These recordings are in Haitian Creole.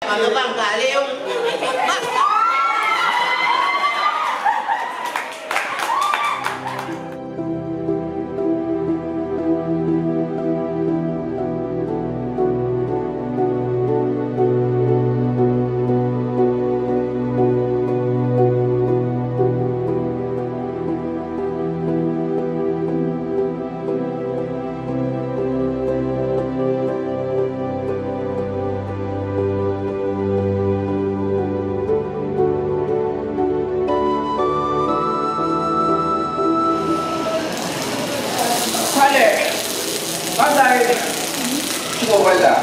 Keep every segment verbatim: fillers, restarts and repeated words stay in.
Mwen pa m kale w. Talè, bagay, ki bon wè la?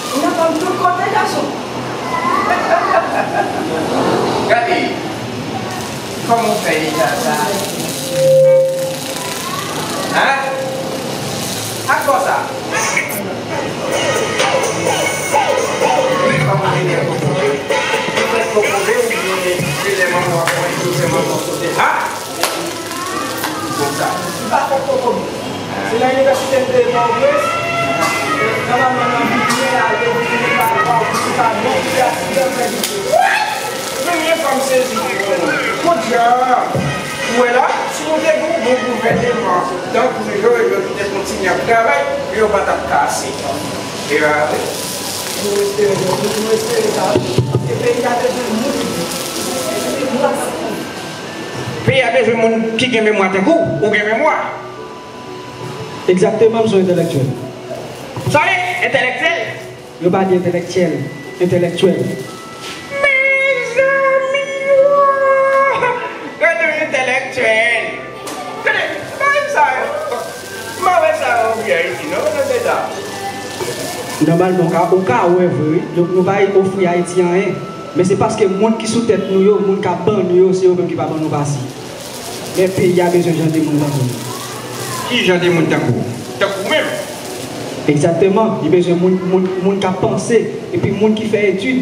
Ou nan fanm tout kote, gason. Gade, kòman w fè deja sa? Hein? Ak kò sa? Kòman w genyen kokobe? Ou fè kokobe oubyen se lè manman w ap pran jou fè manman w sote? Ha? Konsa. M pa fè kokobe. Se nan inivèsite m te ye Pòtoprens. Nan manman nan vin mwen al te vin mwen pa pa ou sa non ki aksidan fè li. Premye fwa m sezi pou kounye a. Ou wè la, si nou te gen yon bon gouvèneman, tankou yo, yo te kontinye ap travay, yo pa t ap kase. E pa vre? Nou espere, nou, nou espere sa wi. Paske peyi a bezwen moun ki gen memwa tankou w. Peyi a bezwen moun ki gen memwa tankou w. Ou gen memwa? Egzakteman, m se yon entèlektyèl. Sa w ye? Entèlektyèl? Yo pa di entèlektyèl, entèlektyèl. Mezanmi, wa! Gade yon entèlektyèl. Gade, bagay sa yo. M pa wè sa yo vre Ayiti, non, nan eta. Nòmalman, ou ka, ou ka wè vre, wi. Donk, nou pa ofri Ayiti anyen. Men se paske moun ki sou tèt nou yo, moun k ap ban nou yo, se yo menm ki pa ban nou pase. Men peyi a bezwen jan de moun tankou nou. Ki jan de moun tankou w? Tankou w menm? Egzakteman. Li bezwen moun, moun, moun k ap panse, epi moun ki fè etid.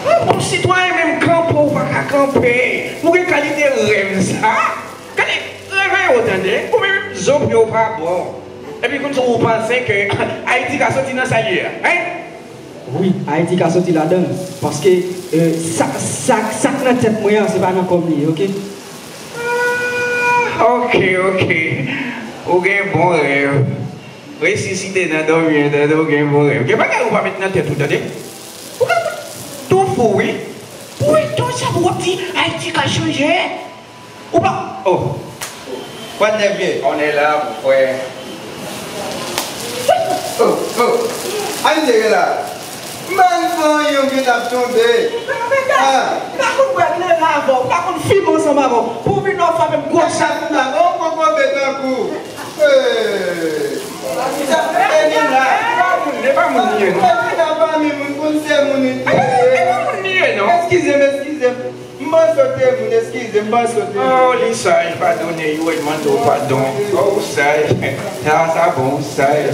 Yon bon sitwayen menm kanpe, ou pa ka kanpe. Ou gen kalite rèv sa? Gade, reveye w tande. Ou menm, zo pye w pa bon. Epi konn sa ou panse ke Ayiti ka soti nan sa l ye a, hein? Wi, Ayiti ka soti ladan l, paske, euh, sa, sa, sa k nan tèt mwen an, se pa nan kò m li ye, oke? Ah, oke, oke. Ou gen bon rèv. Resisite nan dòmi an, tande, ou gen bon rèv. Gen bagay ou pa met nan tèt ou, tande. Ou ka tou fou, wi. Pou etan sa pou w ap di Ayiti ka chanje. Ou pa, oh. Pwat nèf vye. On est là, mon frère. Oh, oh. Ann tire la. M pa konn fè anyen, m gentan ap tonbe. Ah. M pa konn bwè kleren avè w, m pa konn fimen ansanm avè w. Pou w vin la w frape m gwo chat. Oh, koko beton kou. Hey. Sa fè vin la. E pa moun, e pa moun li ye, non. Fè vin la pami moun, konn se moun li ye. E pa moun li ye, non. Eskize m, eskize m. M ban sote moun, eskize m, ban sote moun. Oh, li saj, padone, yo, l mande w padon. Oh, ou saj. Sa, sa bon, ou saj.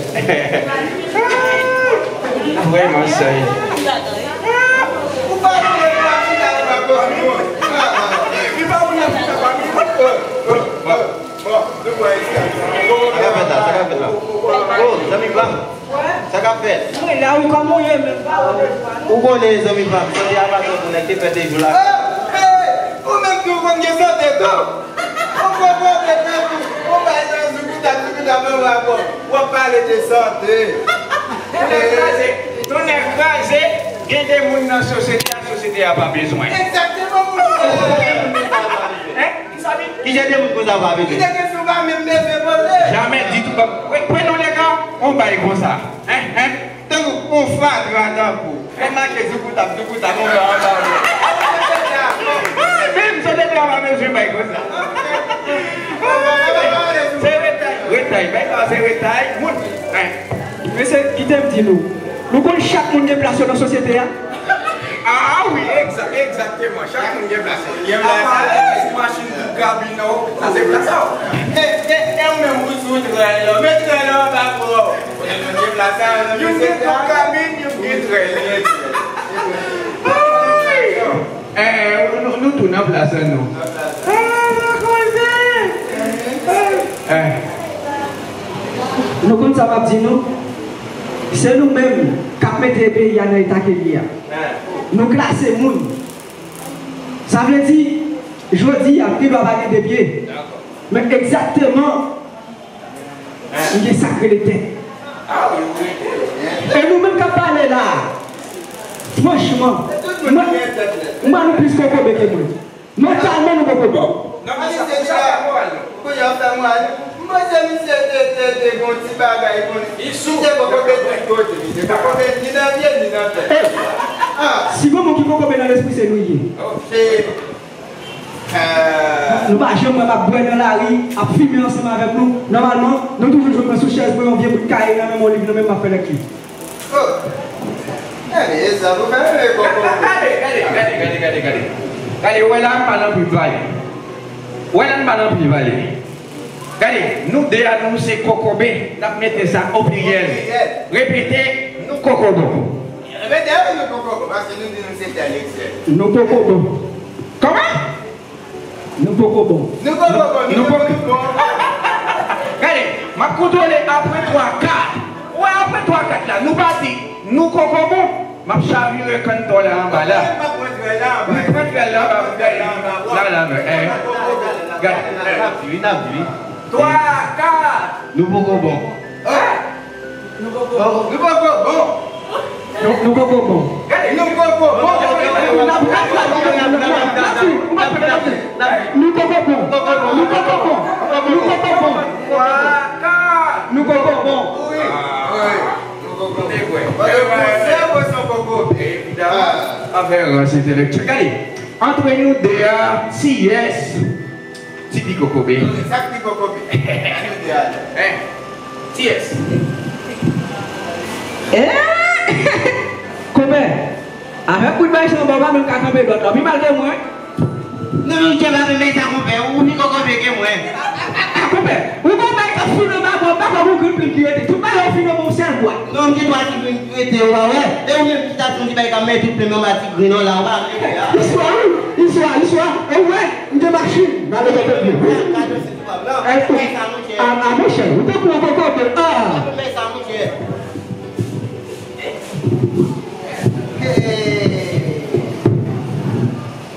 Vrèman saj. Ou pa vle pa chita pa bon. Li pa vle chita pa bon. Bon, bon, bon, nou wè sa. Sa k ap fèt la, sa k ap fèt la. Oh, zanmi pa m. Sa k ap fèt? Mwen la wi, kòman w ye menm? Pa wè w. Ou konnen, zanmi pa m, sante a pa twò bon, nèg te fè de jou la. Ah, hey, ou menm tou ou konn gen sante tou. Ou konn pwoblèm nan tou. Ou bay nan zoukouta, zoukouta, mwen w ap, w ap pale de sante. Tonnè kraze, tonnè kraze, gen de moun nan sosyete a, sosyete a pa bezwen. Egzakteman, moun. Hein? Ki jan de moun konsa w pa bezwen? Ki de kesyon w pa menm bezwen poze? Jamè ditou. Prenon leka, on bagay konsa. Hein, hein? Tankou on fatra tankou. Fè make zoukouta, zoukouta, on bagay, on bagay. Mwen menm, se de travay, men je bay konsa. Se retay, retay, bay sa, se retay, moun. Hein? Mesye, kite m di nou. Nou konn chak moun gen plas yo nan sosyete a? Ah wi, egza-, egzakteman. Chak moun gen plas li. Gen plas li. Apa, si machin tou kabine w, sa se plas ou. E, e, e ou menm ou sou trèl la. Men trèl la anba kò w. Kote moun gen plas sa yo nan sosyete a? Youn gen tou kabine, youn gen trèl. Ay! Eh, nou, nou tou nan plas an nou. Ah, koze! Eh. Nou konn sa m ap di nou? Se nou menm k ap mete peyi a nan eta ke l ye a. Nou klase moun. Sa vle di, jodi a, gen dwa pa gen de pye. Men egzakteman, m gen sa k rele tèt. E nou menm k ap pale la a, franchman, mwen, mwen nou plis kokobe ke mwen. Mantalman, nou poko bon. Kounye a fè mwen ale. M panse misye te, te, te gon ti bagay konn. Misye kokobe tout kote. Misye kokobe ni nan pye, ni nan tèt. Si gon moun ki kokobe nan lespri, se nou ye. Se Nou pa janm wè m ap bwè nan lari, ap fimen ansanm avèk nou. Nòmalman, nou toujou jwenn mwen sou chèz mwen, yon vye bout kaye nan men m, yon liv nan men m, m ap fè lèkti. Oh! Gade, e sa pou fè menm e kòkò. Gade, gade, gade, gade, gade, gade. Gade, ou wè la, m pa nan pil pale. Ou wè la, m pa nan pil pale. Gade, nou de a, nou se kokobe, n ap mete sa o pliryèl. Repete, nou kokobo. Repete, wi, nou kokobo, paske nou di nou se tèl e sèl. Nou kokobo. Kòman? Nou poko bon. Nou poko bon, nou poko bon. Gade, m ap kontwole apre twa kat. Ou wè apre twa kat la, nou pa di, nou poko bon. M ap chavire kanntò la anba la. M ap rantre la anba. M ap rantre la anba, gade. La, la, la, eh. Gade. N ap di wi, n ap di wi. Twa, kat. Nou poko bon. Nou poko bon. Nou poko bon. Nou, nou poko bon. Nou poko bon. Nou poko bon. Nou poko bon. Nou poko bon. Nou poko bon. Wi, wi. Nou poko bon. Evidaman, afè rans entelektyèl. Gade, antre nou de a, ti yès. Ti pi kokobe. Sa k pi kokobe? Hein? Ti yès? Eh! Konpè, avèk kout bay sanba, ou pa menm ka kanpe dwat la. Ou pi mal ke mwen. Non, non, ou pa menm sa, konpè. Ou pi kokobe ke mwen. Ah, konpè, ou gon bay k ap fin anba bò, anba bò, gon grenn plim ki rete. Tout bagay ou fin anba yon sèl bwat. Non, m gen twa ti grenn ki rete, ou pa wè. E ou menm ki ta di yon ti bay k ap mete tout plim anba ti grenn an la, ou pa vle wè. Istwa, wi. Istwa, istwa. E ou wè, m gen machin. M ale mete plim. Èske, a, a, monchè, ou te pran koko de, a.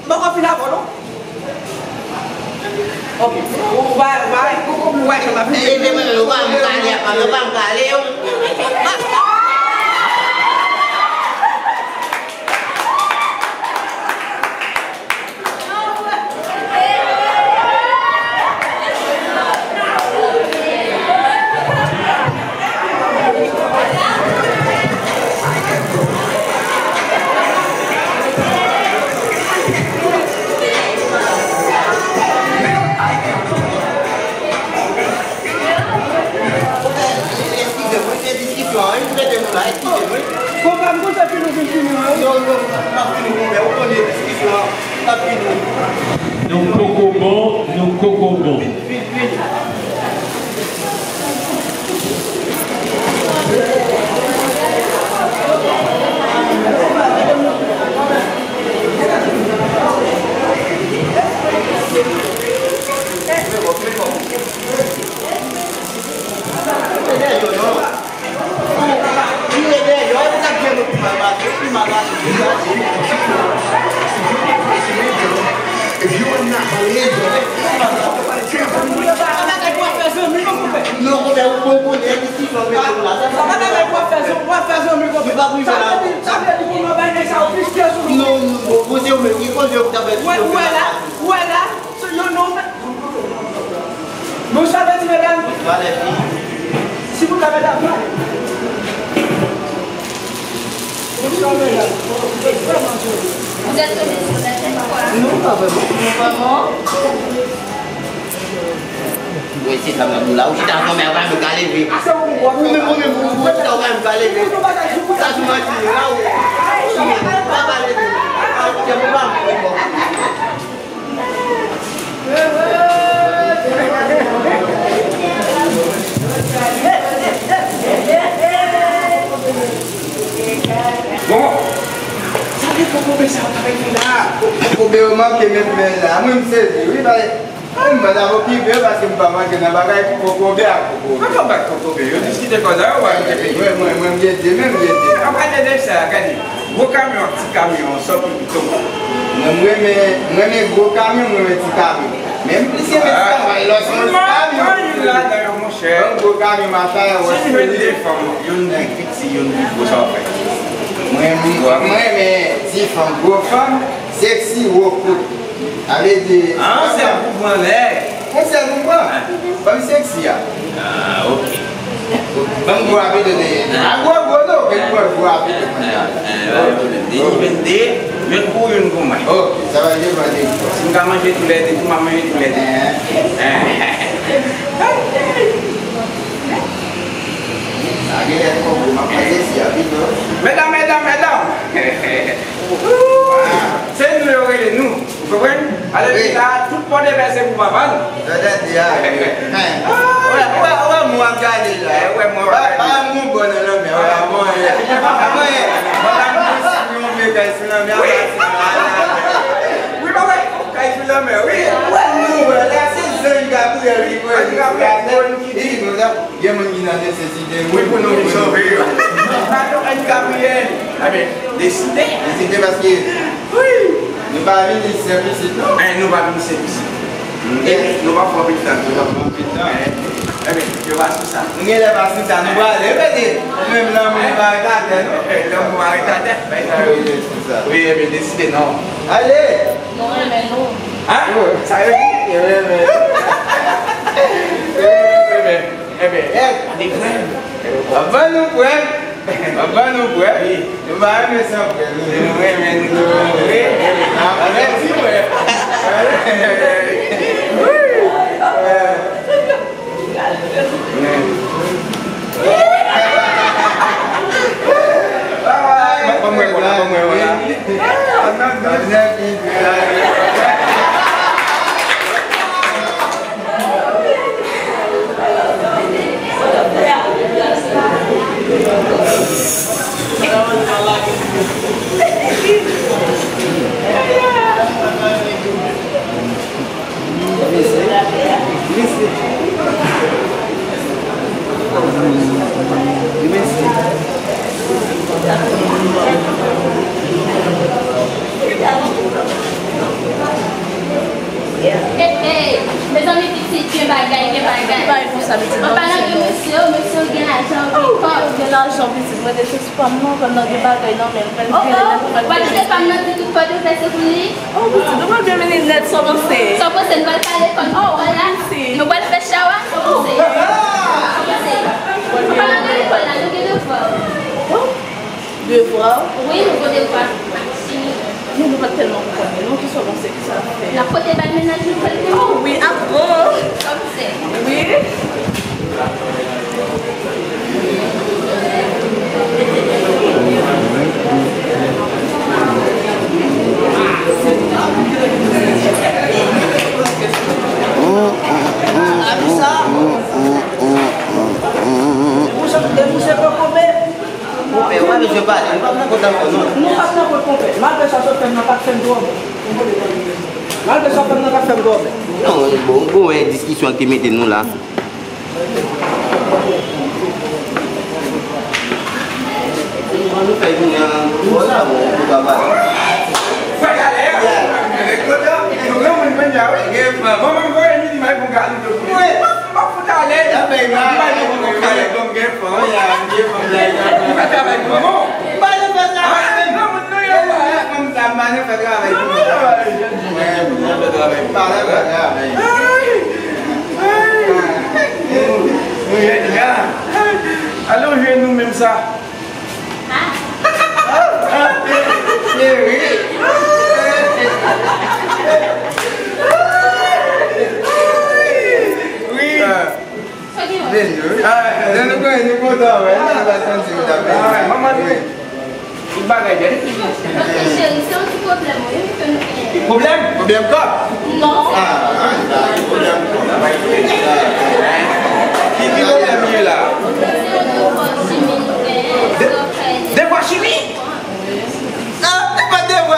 M poko fin avè w, non. Ok. Ou va, ou va, ou va, ou va, ou va, ou va, ou va, ou va, ou va, ou va, ou va, ou va, ou va, Eskize mwen, se diskisyon an, wi, nou mete nou la, eskize mwen. Konpè, m panse fini, ou vin fini, wi. Non, non, m ap fini, konpè, ou konnen diskisyon an, m ap fini. Nou poko bon, nou koko bon. Vin, vin, vin. Ou wè la, ou wè la. Se yon nonm. Bonswa, ti medam. Bonswa, lèfi. Silvouplè, medam. Bonswa, medam. Vous êtes tombé sur n'importe quoi. Non, pas vraiment. Non, vraiment. Mwen se sa m ap di w la. Ou chita ansanm avè m, ou ka leve. Ou menm, ou menm, ou chita ansanm avè m, ou ka leve. Sa sou manti, la, ou pa pale de. Ou pa pale de. Bon, sa te fè koube sa yo t ap fè la. Koube yo manke menm men la. Mwen m sezi wi, bay. M pa ta okipe yo paske m pa rantre nan bagay kokobe ak kokobe. Kokobe ak kokobe, yo diskite kòz la, yo pa rantre peyi. Mwen, mwen, mwen, m gen de men, m gen de. An pale de sa, gade. Gwo kamyon ak ti kamyon an, sa w pi pito? Mwen, m renmen, m renmen gwo kamyon, m renmen ti kamyon. Men m plis renmen ti kamyon. Lè w se yon ti kamyon, m renmen yon gwo kamyon, m ap fè wè. Si m jwenn de fanm, youn pi piti, youn pi gwo, sa w fè? Mwen, m renmen ti fanm, gwo fanm, seksi, wo kout. Sa vle di, ah, se pou pran lè. Konsèy pou pran. Fanm seksi a. Ah, ok. Ban m gwo a pito de. A gwo gwo non, men gwo gwo a pito. Eh, eh, pa gen pwoblèm. Depi jwenn de, youn pou ou, youn pou mwen. Ok, sa va depann de gwo. Si m ka manje toulède tou, m a manje toulède. Eh. Eh. A gen lè m konprann, m ap manje si a pito. Medam, medam, medam. Se nou yo rele nou. Ou konprann? Alò, wi, la, tout Pòdepè se pou papa n. Sa w tande a, wi. Ou wè, ou wè, ou wè mwen ap gade la. Ou wè mwen ap gade. Pa, pa mwen bon nan lanmè, ou wè, mwen, mwen, mwen, mwen, mwen, mwen, kay sou lanmè, wi. Wi, papa, kay sou lanmè, wi. Ou wè nou, wè, la, se zanj Gabriyèl ki voye nou sou latè. Li di nou sa. Gen moun ki nan nesesite. Wi, pou nou vin sove yo. Padon, Ann Gabriyèl. Enben, deside. Deside paske, wi, nou pa vini senp isit, non? Eh, nou pa vini senp isit. Enben, nou pa fè anpil tan. Nou pa fè anpil tan. Eh, enben, yo pa sou sa. Nou gen lè pa sou sa. Nou prale, enben, menm lanmou pa ret atè, non? Eh, lanmou pa ret atè. Bay sa yo. Wi, sou sa. Wi, enben, deside, non. Ale! Nou renmen nou. Hein? Sa yo di? Yo renmen. Yo renmen. Enben, eh, de frè m. Papa nou frè. Papa nou frè. Wi. Nou pa renmen san frè, nou. Nou renmen nou. Wi. Avèk ti frè. Wi. Ban mwen, ban mwen, ban mwen. Hey, hey, mezanmi, pitit, gen bagay, gen bagay. Bagay konsa, pitit. An palan de mesye yo, mesye yo gen lajan, gen kòb. Gen lajan, pitit. Mwen te sou fanm nan, fanm nan gen bagay nan men l. Oh, oh, w ap kite fanm nan di tout Pòdepè se pou li? Oh, pitit, nou pral byen vini nèt, sa w panse? Sa w panse, nou pral pale kòm nou pral la? Nou pral fè chawa, sa w panse? Sa w panse? An palan de lekòl la, nou gen devwa. Devwa? Wi, nou gen devwa. Chini. Men nou pa t tèlman konprann li non, kisa w panse, kisa n ap fè? N ap pote bay mennaj nou fè l pou nou. Oh wi, aprann. Sa w panse? Wi. Konpè, w pa bezwen pale, nou p ap nan kont ankò non. Nou p ap nan kont, konpè. Malgre sa, sòt fè m nan pa t fè m twò byen. Malgre sa, fè m nan pa t fè m twò byen. Non, bon, bon, wè, diskisyon ki mete nou la. An nou fè jounen an twò la, bon, nou pa pale. Fè gade, hein? Gen fanm. Bon, mwen voye midi may pou gade. Wi. M ap fout ale. M ap fout ale. Bon, gen fanm. Ou fè travay pou mwen. M pa nan fè travay. Ah, non, non, yo. Fanm sa, m pa nan fè travay pou mwen. Mwen, m pa nan fè travay. M pa nan fè travay. Ay. Ay. Jèn jan. Alonje nou menm sa. Ah. Cheri. Wi. Vini, wi. Lè nou konnen nou kontan, wè. Nou pa santi nou ta vini. Wi. Tout bagay byen. Paske cheri, se yon ti pwoblèm, wi, ke nou genyen. Pwoblèm? Pwoblèm kòb? Non. Ah, ah, pwoblèm kòb. Ki, ki pwoblèm ye la? Se yon devwa chimi nou genyen. De-, devwa chimi? Ah, se pa devwa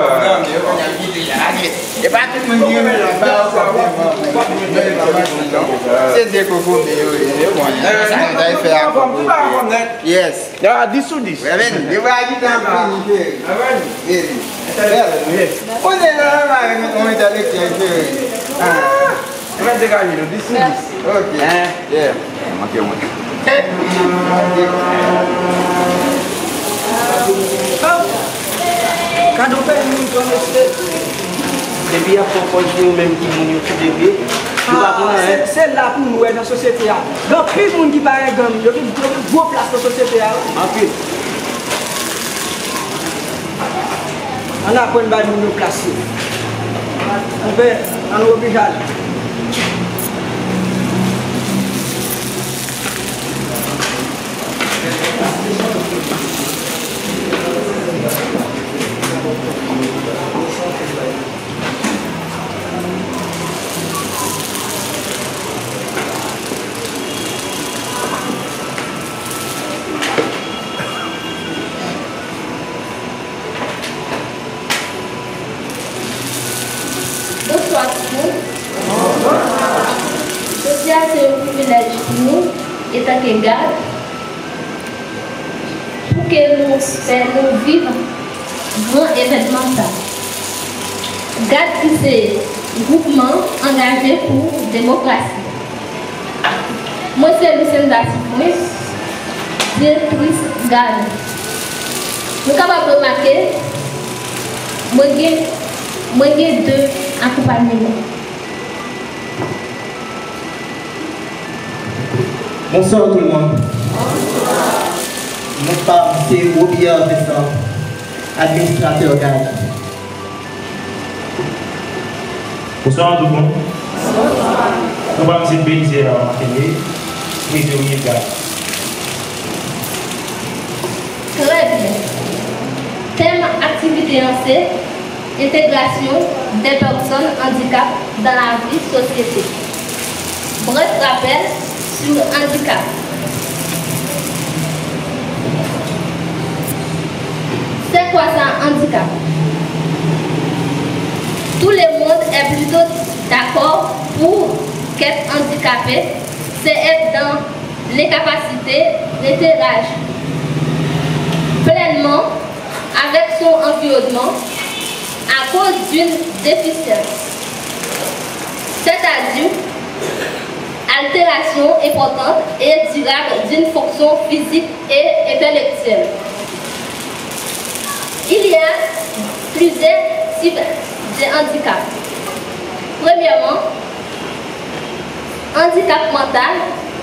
pwogram yo, kounye a l kite la. E pa tout moun ki renmen jan ba yo kòb devan. Se de kokobe yo ye, yo konnen. Sa yo ta fè a kòb yo. Yes. Ah, dis sou dis. Reven, yo va agite anpil, cheri. Vini. Bèl. Kounye a la, mwen entèlektyèl, cheri. Ah. Mwen degaje nou, dis sou dis. Ok. Hein? Yeah. Manke mwen. Gade yon pèlen moun, mesye. Depi y ap fè pòz pou yo menm ki moun yo kite vye, yo pa konn anyen. Se la pou nou wè nan sosyete a. Gen anpil moun ki pa gen gang, yo gen, yo gen gwo plas nan sosyete a. Anpil. Ann aprann bay moun yo plas yo. Monpè, ann oblije ale. Bonswa tout moun. Jodi a se yon privilèj pou nou, etanke gad, pou ke nou fè nou viv gran evènman sa. Gad ki se gwoupman angaje pou demokrasi. Mwen se Lucinda Souffrance, direktris gad. Nou kapab remake, mwen gen, mwen gen de akonpanyman. Bonswa tout moun. Non pa m se Robillard Vincent, administratè gad. Bonswa tout moun. Non pa m se Belizaire Marc-Aimé, trezorye gad. Trè byen. Tèm aktivite an se entegrasyon dè pèsòn andikap dan lavi sosyete. Brèf rapèl sou andikap. C'est quoi ça, handicap? Tout le monde est plutôt d'accord pour qu'être handicapé, c'est être dans l'incapacité d'interagir pleinement avec son environnement à cause d'une déficience, c'est-à-dire altération importante et durable d'une fonction physique et intellectuelle. Il y a plusieurs types de handicap. Premièrement, handicap mental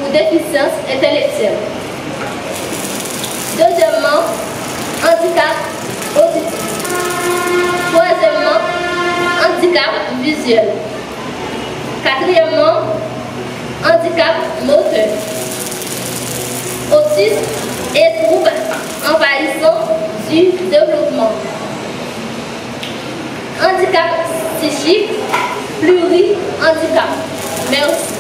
ou déficience intellectuelle. Deuxièmement, handicap auditif. Troisièmement, handicap visuel. Quatrièmement, handicap moteur. Autisme et troubles envahissants du développement. Handicap psychique, plurihandicap. Merci.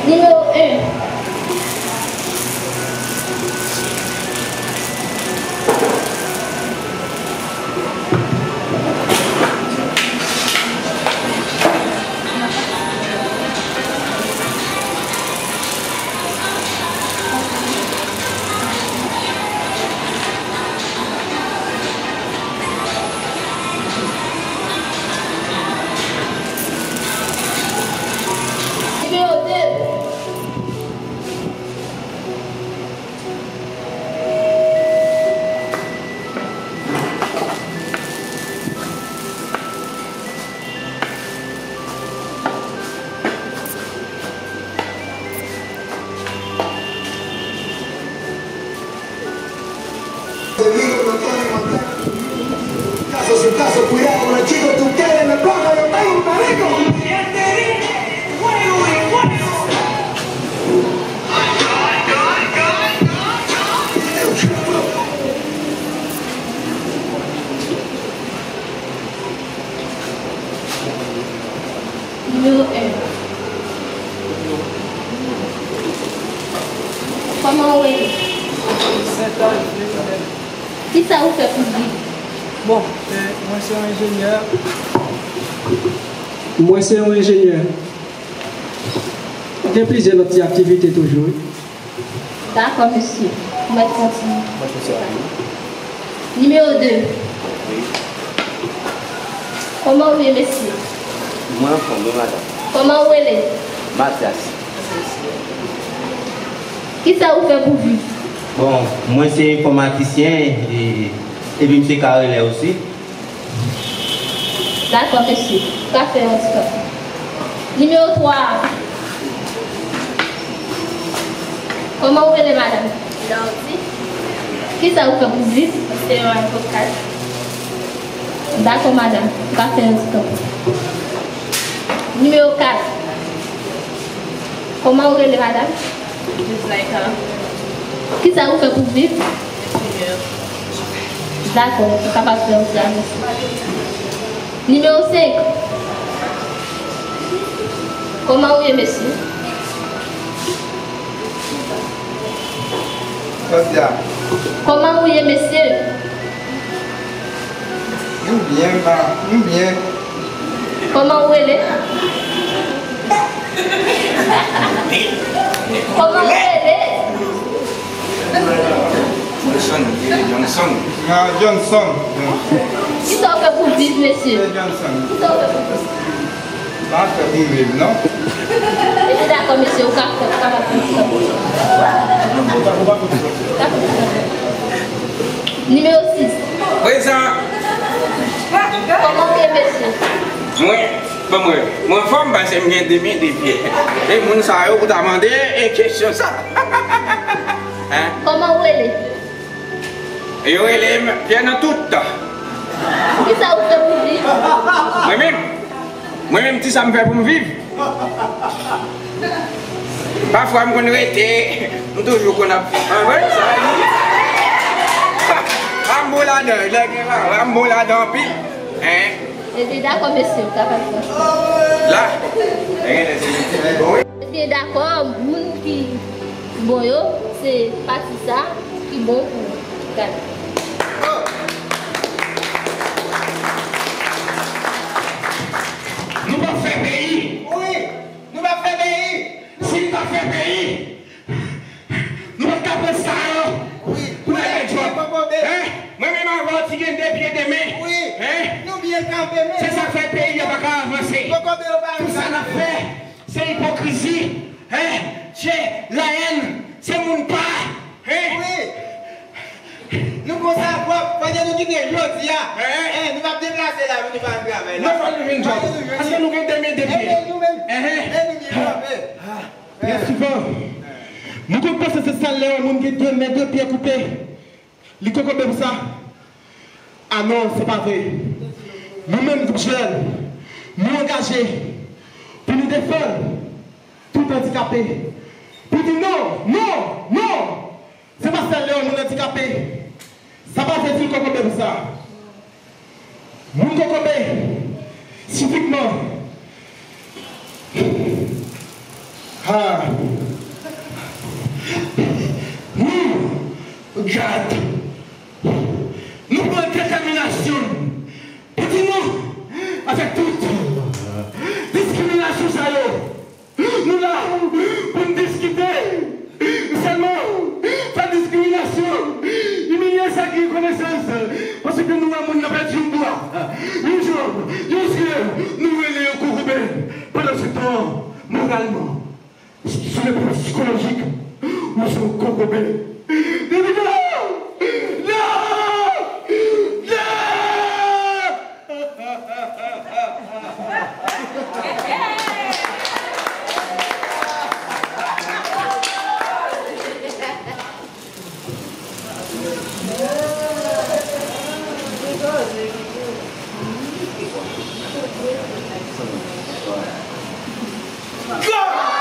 Nimewo en. Nimewo de. Te digo, no tiene maldad. Caso, su caso, cuidado con los chicos que ustedes me pongan, yo tengo un perrito. Nimewo en. Kòman ou rele? Sentay Flerimèn. Kisa ou fè pou viv? Bon, e, mwen se yon enjenyè. Mwen se yon enjenyè. Gen plizyè lòt ti aktivite toujou, wi. Dakò, mesye. Ou mèt kontinye. Nimewo de. Wi. Kòman ou ye, mesye? Mwen anfòm, wi, madanm. Kòman ou rele? Matyas. Kisa ou fè pou viv? Bon, mwen se enfòmatisyen, e, epi m se karelè osi. Dakò, mesye. Ou ka fè yon ti kanpe. Nimewo twa a. Kòman ou rele, madanm? Dardy. Kisa ou fè pou viv? Mwen se yon avokat. Dakò, madanm. Ou ka fè yon ti kanpe. Nimewo kat. Kòman ou rele, madanm? Jezlaika. Kisa ou fè pou viv? Enjenyè. Dakò, ou kapab fè yon ti avanse. Nimewo senk. Kòman ou ye, mesye? Kòman ou ye, mesye? M byen, ma, m byen. Kòman ou rele? Kòman ou rele? Johnson, li rele Johnson. Ah, Johnson. Kisa w fè pou viv, mesye? Se Johnson. Kisa w fè pou viv? M pa fè pou m viv, non. Mesye dakò, mesye, ou ka fè, ou ka fè. Nimewo sis. Prezan. Kòman w ye, mesye? Mwen, bon, mwen, mwen anfòm paske m gen de men, de pye. E moun sa yo pou ta mande, e, kesyon sa. Hein? Kòman w rele? Yo rele m Pyè nan tout. Kisa ou fè pou viv? Mwen menm? Mwen menm, ti sa m fè pou m viv. Pafwa m konn rete, m toujou konn ap, ah, wè, sa, ah, m bon ladan, lè gen la, ah, m bon ladan anpil. Hein? Ebyen, dakò, mesye, w ka pale franchman. La? Ebyen, dakò, moun ki bon yo, se pati sa ki bon pou gade. Nou p ap fè peyi. Wi, nou p ap fè peyi. Si n ta fè peyi, nou pa t ka pran sa yo pou règle djòb. Hein? Mwen menm avè w ti gen de pye de men. Hein? Se sa k fè peyi a pa ka avanse. Tout sa n ap fè, se ipokrizi. Hein? Se la haine. Se moun pa. Hein? Nou konsa pwòp, fòk nou kite jodi a. Hein? Hein, nou p ap deplase la pou nou pa al travay la. Non, fòk nou jwenn djòb. Paske nou gen de men de pye. Ebyen, nou menm. Hein? E nou gen kanpe. Trè souvan, nou konn panse se sèl lè yon moun gen de men, de pye koupe, li kokobe pou sa. A non, se pa vre. Nou menm, gwoup jèn, nou angaje pou nou defann tout andikape. Pou di non, non, non! Se pa sèl lè yon moun andikape. Sa pa vle di l kokobe pou sa. Moun kokobe, sifikman. Ha. Nou, gad. Nou pran detèminasyon pou di non avèk tout diskriminasyon sa yo. Nou la pou n diskite. Sèlman, fè diskriminasyon, imilye sa ki gen konesans, paske nou wè moun nan pèdi yon bra, yon janm, yon zye, nou rele yo kokobe. Pandan se tan, moralman, sou le plan sikolojik, nou se yon kokobe. Depi non! Non! Non!